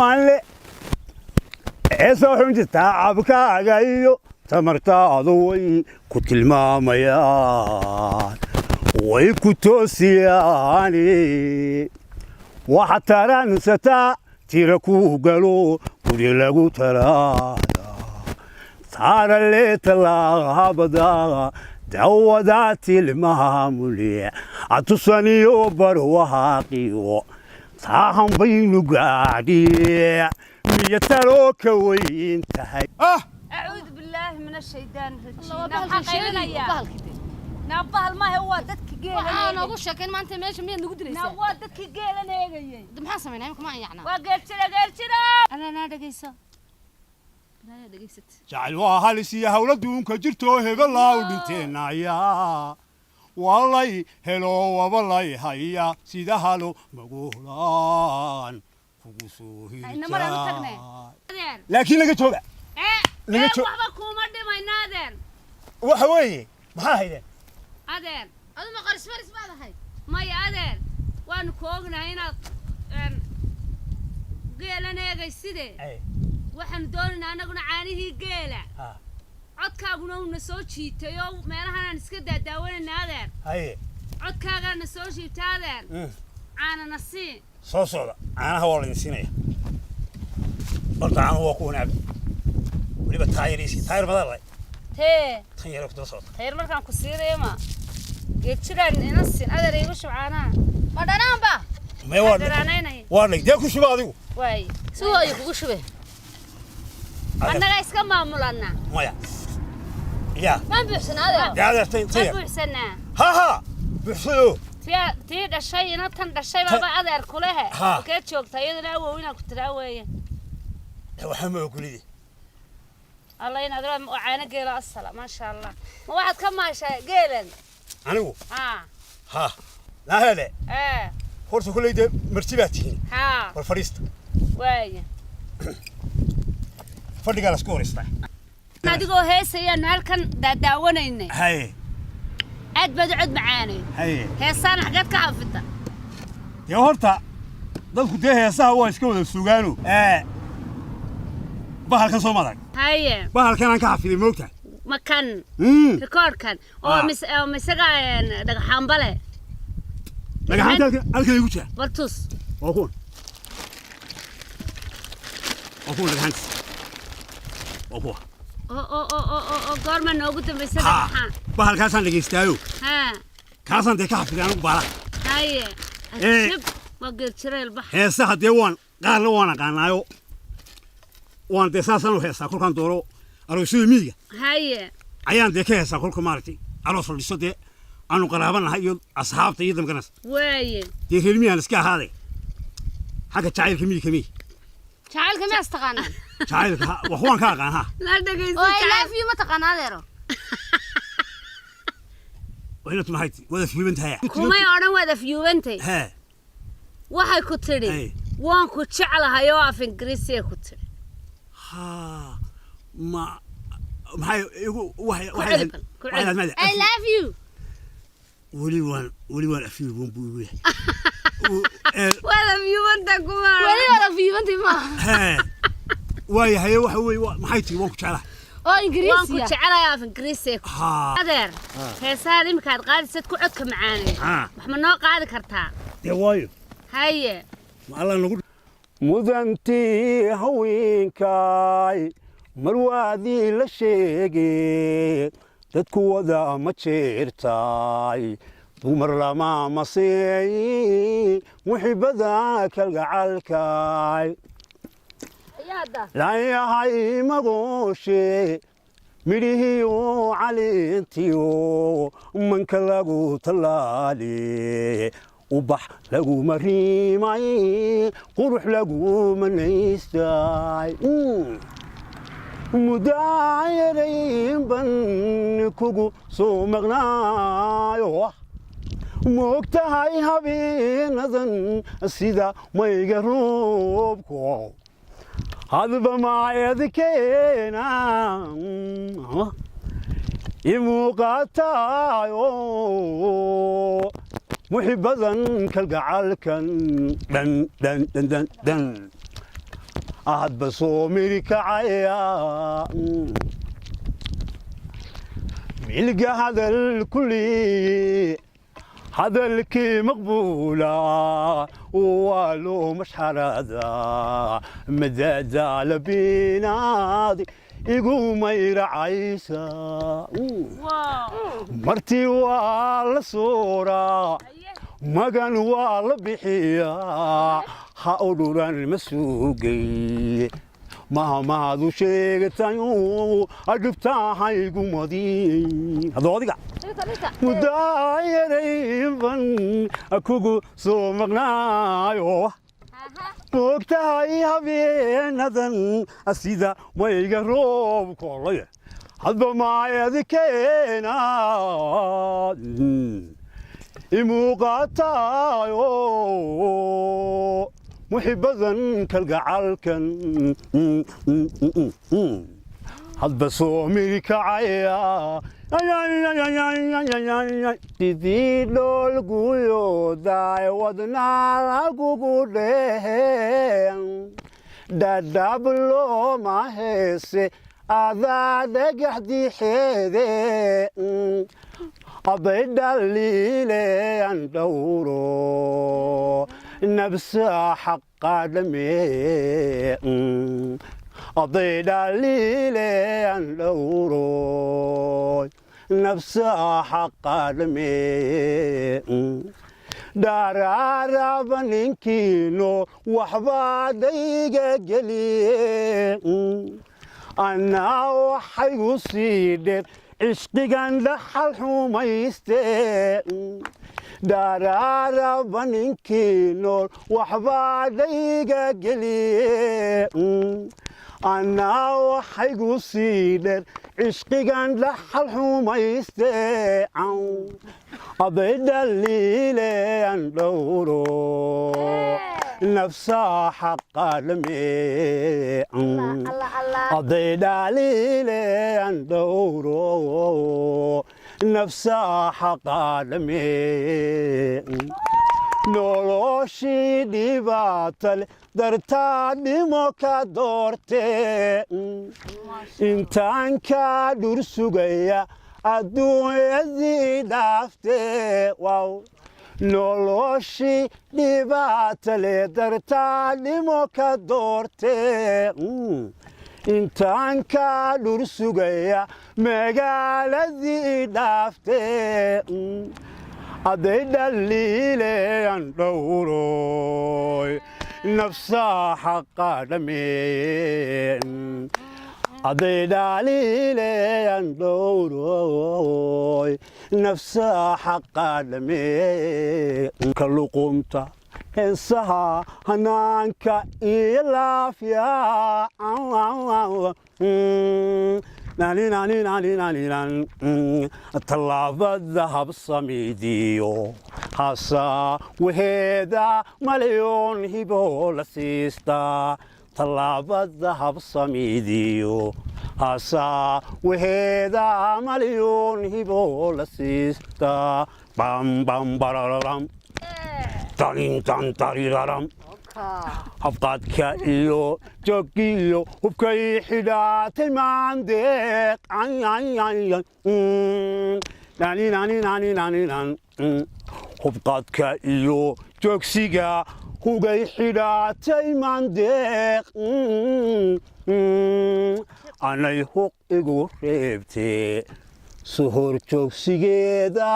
Anle ee soo xunjirtaa cabkaaga iyo tamartaadu way ku tilmaamayaan, way ku toosiyaani. Waxaad taransataa tira ku galo guri lagu taraada taarale tallaabada dawadaa tilmaamule atusaniyo barwaaqiyo taahan baynu gaadhi miyo taloo ka weyn tahay. أعوذ بالله من الشيطان الرجيم. Allah, waa bahalkan sheegay, waa bahalkii dee. Naa bahal maahe, waa dadki Waxaa geelan. noogu sheekeen maanta meesha miyaad nagu Naa dilaysaa? waa dadkii geelan eegayay. Hadda maxaan samaynaa imika? Maan yacnaa. Waa geel jira, geel jira. Alla, naa dhegayso. Ilaahay dhegaysat. Jacayl waa halis iyo howladuunka jirtoo hebelaaw dhinteenaya walay helo wabalay haya sida halo maguulaan kugu soo Inamar aanu tagnay. hirtaa. Adeer. Laakiin laga jooga. Ee. Laga Ee, waxba kuuma dhimayna, adeer. Waxa weeye, maxaa haydeen? Adeer. Aduma qaris maris baad ahayd. Maya adeer, waanu ku ognahay inaad geelan eegayside. Waxaanu doonaynaa annaguna caanihii geela. Codkaaguna uuna soo jiitay oo meelahanaan iska daadaawanayna, adeer. Haye. Codkaagaana soo jiitay, adeer. Caanana sii. Soo socda, caanaha waa laydin siinaya. Horta caanuhu waa ku wanaag weliba taayir isi taayir badan leh. Tee? Tan yar ku daba socota. Tayar markaan ku siinayo ma geed jiraan ina siin, adeer, iigu shub caanaha. Ma dhanaan ba? Maya, waa dhanaanaynaya. Waa dhig dee, ku shuba adigu. Waay. Sidoo ay kugu shube. Annaga iska maamulanna. Maya ya. Maan buuxsanaa, adeer? Dee adeer, tan Ma tan yar. buuxsanaa? Ha ha, buuxsado. Tii dhashay ina tan dhashay baaba adeer kulehe. Ha. Halkeed joogta iyadana? Awow inaan ku tiraa weeye. Waxaa ma ogolide. Alla in adeer oo caano geela asala, maasha Allah. Ma waxaad ka maashaa geelan? Anigu? Ha. Ha, naahele. Ee. Horta kolley dee marti baa tihiin. Ha. Bal fadhiista. Waaya. Fadhigaa lasku horeystaa. Adigoo heesayaanu halkan daadaawanaynay. Haye. Aad baad u cod macaanay. Haye. Heesaan xageed ka xafida? Dee horta dadku dee heesaha waa iska wada sugaano. Bahalkan soo madag. Haye. Bahalkan aan ka xafiday, moogtahay? Makan rikoorkan oo mis oo misaga dhagxaanbale? Dhagaxaanta halkan igu jira. Bartus. Waa kuwan, waa kuwan dhagaxaantiis, waa kuwa. Oo oo oo oo oo oo goorma noogu dambaysa Ha. dhagxaan? Bahalkaasaan dhegaystaayo. Ha. Kaasaan dee ka xafiday anigu baalaha. Haye. Ee. Ajib, waa geeljireel bax. Heesaha dee waan qaarna waan aqaanaayo, waan dee saasaan u heestaa kolkaan dooro aroosyada miyiga. Haye. Ayaan dee ka heestaa kolka maaragtay aroos la dhiso, dee aanu qaraabanahay iyo asxaabta iyo damkanas. Waaye. Dee reer miyaan iska ahaaday, xagga jacaylka miyi kamii. Jacaylka miyaas taqaanaan? Jacaylka wax waan ka aqaan, ha. La dhagayso. Oo I jacayl. love you ma taqaanaa, adeero? Waa inaad maxay wada fiiban tahay? Kumay odhan waad afyuubantay. Hee. Waxay ku tidhi Hey. waan ku jeclahay oo af Ingiriisiya ku tidhi. Ha, ma maxay igu waxay Ku waxay celi bal, ku waxay celi. lahayd I love you. Weli waan afyuuban buu igu yahay. Waad afyuubanta kuma. Weli waad afyuubantay maaha. Hee, waayahay, waxa weeye maxay tihi? Waan ku jeclahay. Oo waan ku Ingiriisiya. jeclahay af Ingiriisiya ku. Ha. Adeer, heesahan iminkaad qaadisaad ku codka macaanay, ha, wax ma noo qaadi kartaa? Dee waayo. Haye. Ma Allah nagu mudantii haweenkaay marwaadii la sheege dadku wada ma jeertaay dumar lama maseey muxibada kalgacalkaay layahay magooshe midhihiyo caleentiyo manka lagu tallaale ubax laguma riimay qurux laguma naystay muddaa yarayn ban kugu soo maqnaayo. Moogtahay habeenadan sida mayga roobko hadba maayad keena i muuqaataayo muxibadan kalgacalkan dhan dhan dhan dhan dhan. Hadba soo miri kacaya milga hadal kulli hadalkii maqbuula waa loo mashxarada madadaala binaadi igu mayracaysa. Martii waa la suuraa, magan waa la bixiyaa, ha u dhuran ma sugay mahamahadu sheegatayo adhibtahaygumadi haddoo adiga mudaayarayban kugu soo maqnaayo. Moogtahay habeenadan sida mayga roob kolay hadba maayad keena imuuqaataayo muxibadan kalgacalkan hadba soo miri kacaya sidii dhool guyoodaay wadnaa lagugu dhehe dhadhab looma heese adaa dhagax dixeede aday dhaliileyan dhowro nabsa xaqa dhame aday dhaliileyan dhowro nabsa xaqa dhame dharaaraba ninkiino waxbaa dhayga geliye anaa waxaygu sii dheer cishqigan dhaxal xumayste dharaaraba ninkii nool waxbaa dhayga geliye anaa waxaygu sii dheer cishqigan dhaxal xumayste aday dhaliileyan dhowro nafsaa xaqa dhame aday dhaliileyan dhowro nafsaa xaqa dhame noloshii dhibaatale dartaa dhimo ka doorte intaan kaa dhur sugaya adduunyadii dhaafte wow noloshii dhibaatale dartaa dhimo ka doorte intaan kaa dhur sugaya magaaladii dhaafte aday dhaliileyan dhowroy nafsaa xaqa dhame aday dhaliileyan dhowroy nafsaa xaqa dhame ka luqunta heesaha hanaanka iyo laafya. Tallaabada habsamidiyo hasa waheeda malyoon hibo la siistaa tallaabada habsamidiyo hasa waheeda malyoon hibo la siistaa bam bam barararam tarin tan tariraram habqaadka iyo joogiyo hubkay xidhaatay maandeeq. Hubqaadka iyo joogsiga hugay xidhaatay maandeeq anay huq igu reebtee suhur joogsigeeda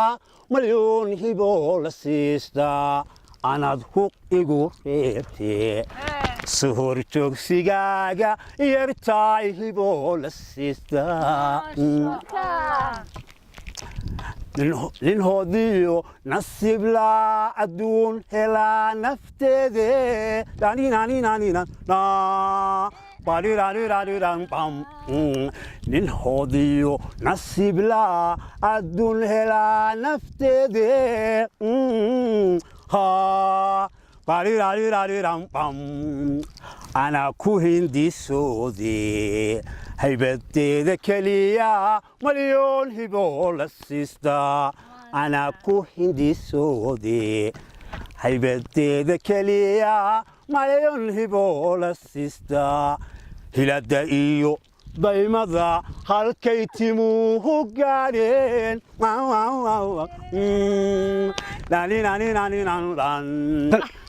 malyoon hibo la siistaa anaad huq igu reebtee suhur joogsigaaga yartaay hibo la siistaa nin hoodiyo nasiib laa adduun helaa nafteede. Nin hoodiyo nasiib laa adduun helaa nafteede anaa ku hindisoode haybadeeda keliya malyoon hibo la siistaa anaa ku hindisoode. Haybadeeda keliya mayon hiboola siista, hilada iyo daymada halkay timuhu gaadheen.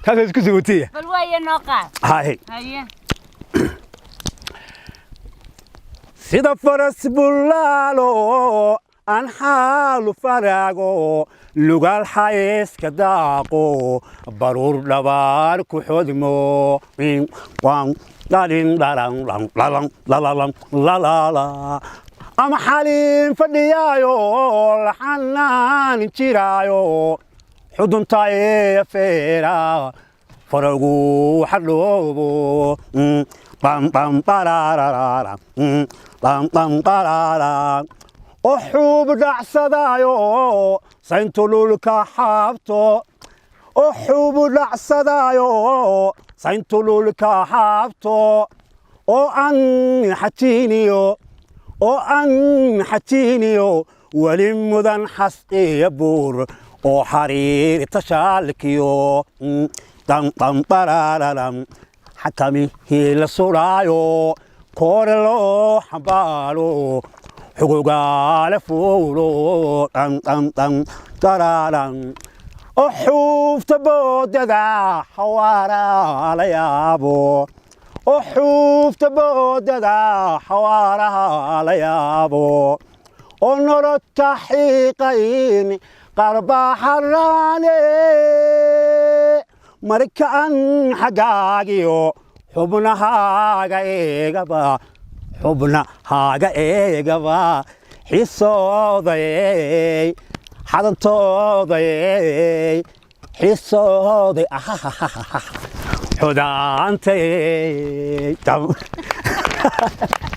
Kaasa isku sugutiya. Bal waaye, noo qaad. Haye. Haye. Sida faras bulaalo aan xaalu faraago, lugaal xayeeska daaqo, baruur dhabaar ku xodmo, dhalin dhalan dhalan dhalalan lalala, ama xaliin fadhiyaayo laxanaan jiraayo, xudunta ee feera faragu xadhoobo, bam bam barararara, bam bam barara, oo xuub dhacsadaayo sayntu dhulka xaabto, oo xuub dhacsadaayo sayntu dhulka xaabto, oo aan xajiiniyo, oo aan xajiiniyo weli mudan xas iyo buur, oo xariir tashaalkiyo dambambarararam, xakamihii la sudhaayo, koore loo xambaalo, xugugaale fuulo, dhandhandhan dararan, oo xuufta boodada xawaara la yaabo, oo xuufta boodada xawaaraha la yaabo, oo nolodka xiiqayn qarbaa xaraane, marka aan xaggaagiyo xubnahaaga eegaba, xubnahaaga eegaba, xisoodayey, xadantoodayey, xisooday, xudaantayey.